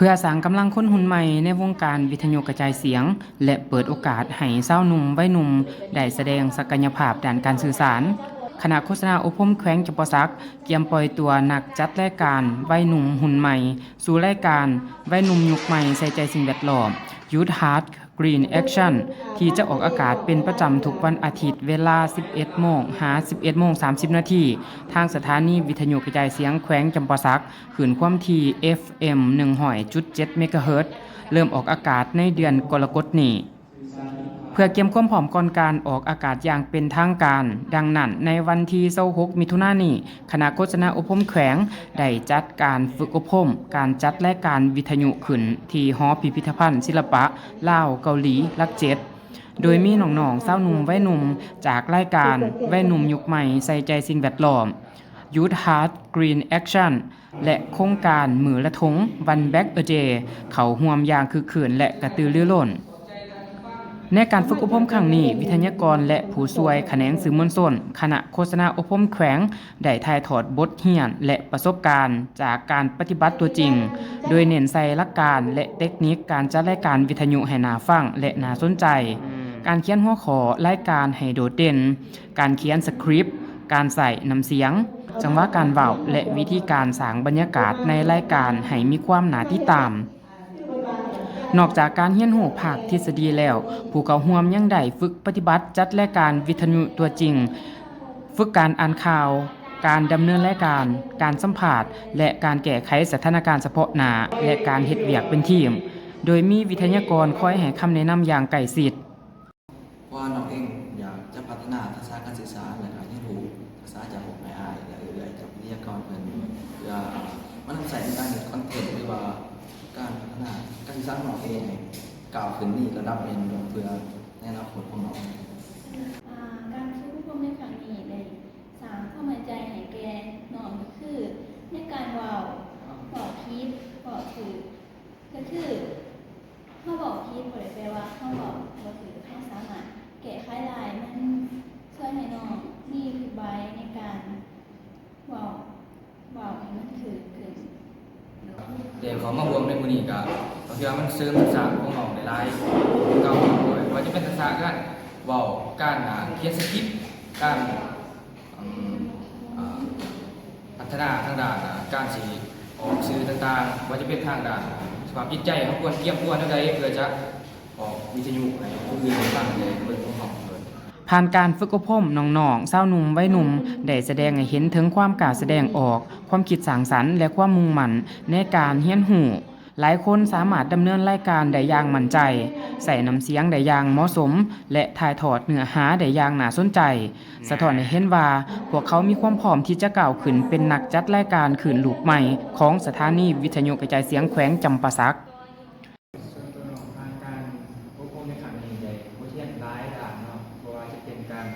ເພື່ອສ້າງກຳລັງຄົນຮຸ່ນໃໝ່ໃນວົງການວິທະຍຸກະຈາຍສຽງ ແລະ ເປີດໂອກາດໃຫ້ຊາວໜຸ່ມໄວໜຸ່ມໄດ້ສະແດງສັກກະຍະພາບດ້ານການສື່ສານ, ຄະນະໂຄສະນາອົບຮົມແຂວງຈຳປາສັກກຽມປ່ອຍຕົວນັກຈັດລາຍການໄວໜຸ່ມຮຸ່ນໃໝ່ ສູ່ລາຍການໄວໜຸ່ມຍຸກໃໝ່ໃສ່ໃຈສິ່ງແວດລ້ອມ Youth Heart Green Action ທີ່ຈະອອກອາກາດເປັນປະຈຳທຸກວັນອາທິດ ເວລາສິບເອັດໂມງຫາສິບເອັດໂມງສາມສິບນາທີ ທາງສະຖານີວິທະຍຸກະຈາຍສຽງແຂວງຈຳປາສັກ ຄື້ນຄວາມຖີ່ ເອັຟເອັມ ໜຶ່ງຮ້ອຍຈຸດເຈັດ ເມກາເຮີດ ເລີ່ມອອກອາກາດໃນເດືອນກໍລະກົດນີ້ ເພື່ອກຽມຄວາມພ້ອມກ່ອນການອອກອາກາດຢ່າງເປັນທາງການ. ດັ່ງນັ້ນ, ໃນວັນທີຊາວຫົກ ມິຖຸນານີ້, ຄະນະໂຄສະນາອົບຮົມແຂວງໄດ້ຈັດການຝຶກອົບຮົມການຈັດລາຍການວິທະຍຸຂຶ້ນທີ່ຫໍພິພິທະພັນສິລະປະລາວເກົາຫຼີ ຫຼັກເຈັດ ໂດຍມີນ້ອງໆ ຊາວໜຸ່ມໄວໜຸ່ມຈາກລາຍການໄວໜຸ່ມຍຸກໃໝ່ໃສ່ໃຈສິ່ງແວດລ້ອມ Youth Heart Green Action ແລະ ໂຄງການມື້ລະທົງ One Bag a Day ເຂົ້າຮ່ວມຢ່າງຄຶກຄື້ນ ແລະ ກະຕືລືລົ້ນ. ໃນການຝຶກອົບຮົມຄັ້ງນີ້, ວິທະຍາກອນ ແລະ ຜູ້ຊ່ວຍຂະແໜງສື່ມວນຊົນ ຄະນະໂຄສະນາອົບຮົມແຂວງ ໄດ້ຖ່າຍທອດບົດຮຽນ ແລະ ປະສົບການຈາກການປະຕິບັດຕົວຈິງ, ໂດຍເນັ້ນໃສ່ຫຼັກການ ແລະ ເຕັກນິກການຈັດລາຍການວິທະຍຸໃຫ້ໜ້າຟັງ ແລະ ໜ້າສົນໃຈ, ການຂຽນຫົວຂໍ້ລາຍການໃຫ້ໂດດເດັ່ນ, ການຂຽນສະຄຣິບ, ການໃຊ້ນ້ຳສຽງ, ຈັງຫວະການເວົ້າ ແລະ ວິທີການສ້າງບັນຍາກາດໃນລາຍການໃຫ້ມີຄວາມໜ້າຕິດຕາມ. ນອກຈາກການຮຽນຮູ້ພາກທິດສະດີແລ້ວ, ຜູ້ເຂົ້າຮ່ວມຍັງໄດ້ຝຶກປະຕິບັດຈັດລາຍການວິທະຍຸຕົວຈິງ, ຝຶກການອ່ານຂ່າວ, ການດຳເນີນລາຍການ, ການສຳພາດ ແລະ ການແກ້ໄຂສະຖານະການສະເພາະໜ້າ ແລະ ການເຮັດວຽກເປັນທີມ, ໂດຍມີວິທະຍາກອນຄອຍໃຫ້ຄຳແນະນຳຢ່າງໃກ້ຊິດ. ເພາະວ່ານ້ອງເອງຢາກຈະພັດທະນາທັກສະການສື່ສານ ແລະ ການຮຽນຮູ້ທັກສະຈາກພວກອ້າຍໆ ແລະ ເອື້ອຍໆ ຈາກວິທະຍາກອນເພິ່ນ ເພື່ອມານຳໃຊ້ໃນການເຮັດຄອນເທັນ ຫຼືວ່າການພັດທະນາການສື່ສານຂອງນ້ອງເອງໃຫ້ກ້າວຂຶ້ນອີກລະດັບໜຶ່ງ ເພື່ອໃນອະນາຄົດຂອງນ້ອງ. ອ່າ ການຝຶກອົບຮົມໃນຄັ້ງນີ້ໄດ້ສ້າງຄວາມໝັ້ນໃຈໃຫ້ແກ່ນ້ອງ ກໍຄືໃນການເວົ້າ, ເວົ້າຜິດ, ເວົ້າຖືກ. ກໍຄືເຮົາເວົ້າຜິດບໍ່ໄດ້ແປວ່າເຮົາເວົ້າບໍ່ຖືກ, ເຮົາສາມາດແກ້ໄຂໄດ້. ມັນຊ່ວຍໃຫ້ນ້ອງມີບາດໃນການເວົ້າ, ເວົ້າໃຫ້ມັນຖືກຂຶ້ນ. ແຕ່ເຂົ້າມາຮ່ວມໃນມື້ນີ້ກໍ ກໍຖືວ່າມັນເສີມທັກສະຂອງນ້ອງໄດ້ຫຼາຍກວ່າເກົ່າດ້ວຍ, ບໍ່ວ່າຈະເປັນທັກສະການເວົ້າ, ການ ອ່າ ຂຽນສະຄຣິບ, ການ ອືມ ອ່າ ພັດທະນາທາງດ້ານ ອ່າ ການຊິອອກສື່ຕ່າງໆ, ບໍ່ວ່າຈະເປັນທາງດ້ານສະພາບຈິດໃຈ, ເຮົາຄວນກຽມຕົວແນວໃດເພື່ອຈະອອກວິທະຍຸໃຫ້ຜູ້ອື່ນໄດ້ຟັງແລະເບິ່ງຂອງເຮົາ. ຜ່ານການຝຶກອົບຮົມ, ນ້ອງໆ ຊາວໜຸ່ມໄວໜຸ່ມໄດ້ສະແດງໃຫ້ເຫັນເຖິງຄວາມກ້າສະແດງອອກ, ຄວາມຄິດສ້າງສັນ ແລະ ຄວາມມຸ່ງໝັ້ນໃນການຮຽນຮູ້. ຫຼາຍຄົນສາມາດດຳເນີນລາຍການໄດ້ຢ່າງໝັ້ນໃຈ, ໃຊ້ນ້ຳສຽງໄດ້ຢ່າງເໝາະສົມ ແລະ ຖ່າຍທອດເນື້ອຫາໄດ້ຢ່າງໜ້າສົນໃຈ, ສະທ້ອນໃຫ້ເຫັນວ່າພວກເຂົາມີຄວາມພ້ອມທີ່ຈະກ້າວຂຶ້ນເປັນນັກຈັດລາຍການຄື້ນລູກໃໝ່ຂອງສະຖານີວິທະຍຸກະຈາຍສຽງແຂວງຈຳປາສັກ. ສ່ວນຕົວນ້ອງຜ່ານການອົບຮົມໃນຄັ້ງນີ້ໄດ້ບົດຮຽນຫຼາຍດ້ານເນາະ, ບໍ່ວ່າຈະເປັນການ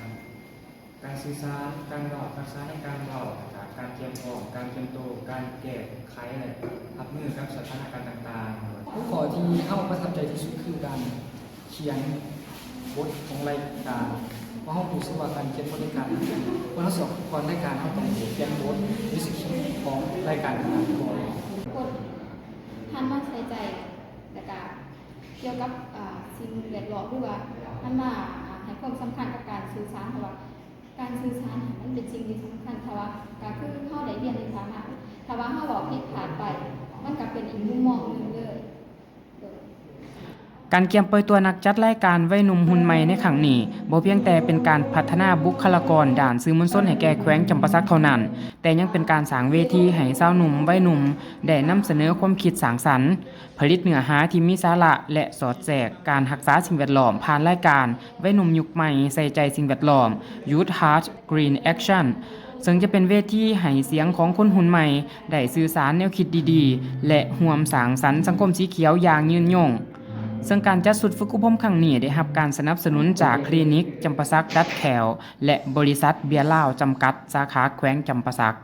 ການສື່ສານ, ການເວົ້າ, ທັກສະໃນການເວົ້າ, ແລ້ວກະການກຽມພ້ອມ, ການກຽມໂຕ, ການແກ້ໄຂ ແລະ ຮັບມືກັບສະຖານະການຕ່າງໆ. ຫົວຂໍ້ທີ່ເຮົາປະທັບໃຈທີ່ສຸດຄືການຂຽນບົດຂອງລາຍການ, ເພາະເຮົາຮູ້ສຶກວ່າການຂຽນບົດລາຍການ ກ່ອນເຮົາຊິອອກກ່ອນລາຍການ ເຮົາຕ້ອງຂຽນບົດ ຫຼື ສະຄຣິບຂອງລາຍການນັ້ນກ່ອນ. ຄົນຫັນມາໃສ່ໃຈ ແລ້ວກະກ່ຽວກັບ ອ່າ ສິ່ງແວດລ້ອມ ຫຼືວ່າຫັນມາ ອ່າ ໃຫ້ຄວາມສຳຄັນກັບການສື່ສານ, ເພາະວ່າ ການສື່ສານມັນເປັນສິ່ງທີ່ສຳຄັນ, ຖ້າວ່າ ກໍຄືເຮົາໄດ້ຮຽນວິຊາມາ, ຖ້າວ່າເຮົາເວົ້າຜິດພາດໄປ ມັນກໍເປັນອີກມຸມມອງໜຶ່ງເລີຍ. ການກຽມປ່ອຍຕົວນັກຈັດລາຍການໄວໜຸ່ມຮຸ່ນໃໝ່ໃນຄັ້ງນີ້ ບໍ່ພຽງແຕ່ເປັນການພັດທະນາບຸກຄະລາກອນດ້ານສື່ມວນຊົນໃຫ້ແກ່ແຂວງຈຳປາສັກເທົ່ານັ້ນ, ແຕ່ຍັງເປັນການສ້າງເວທີໃຫ້ຊາວໜຸ່ມໄວໜຸ່ມໄດ້ນຳສະເໜີຄວາມຄິດສ້າງສັນ, ຜະລິດເນື້ອຫາທີ່ມີສາລະ ແລະ ສອດແຊກການຮັກສາສິ່ງແວດລ້ອມຜ່ານລາຍການໄວໜຸ່ມຍຸກໃໝ່ໃສ່ໃຈສິ່ງແວດລ້ອມ Youth Heart Green Action ເຊິ່ງຈະເປັນເວທີໃຫ້ສຽງຂອງຄົນຮຸ່ນໃໝ່ໄດ້ສື່ສານແນວຄິດດີໆ ແລະ ຮ່ວມສ້າງສັນສັງຄົມສີຂຽວຢ່າງຍືນຍົງ. ເຊິ່ງການຈັດຊຸດຝຶກອົບຮົມຄັ້ງນີ້ໄດ້ຮັບການສະໜັບສະໜູນຈາກຄລີນິກຈຳປາສັກດັດແຂ້ວ ແລະ ບໍລິສັດເບຍລາວຈຳກັດ ສາຂາແຂວງຈຳປາສັກ.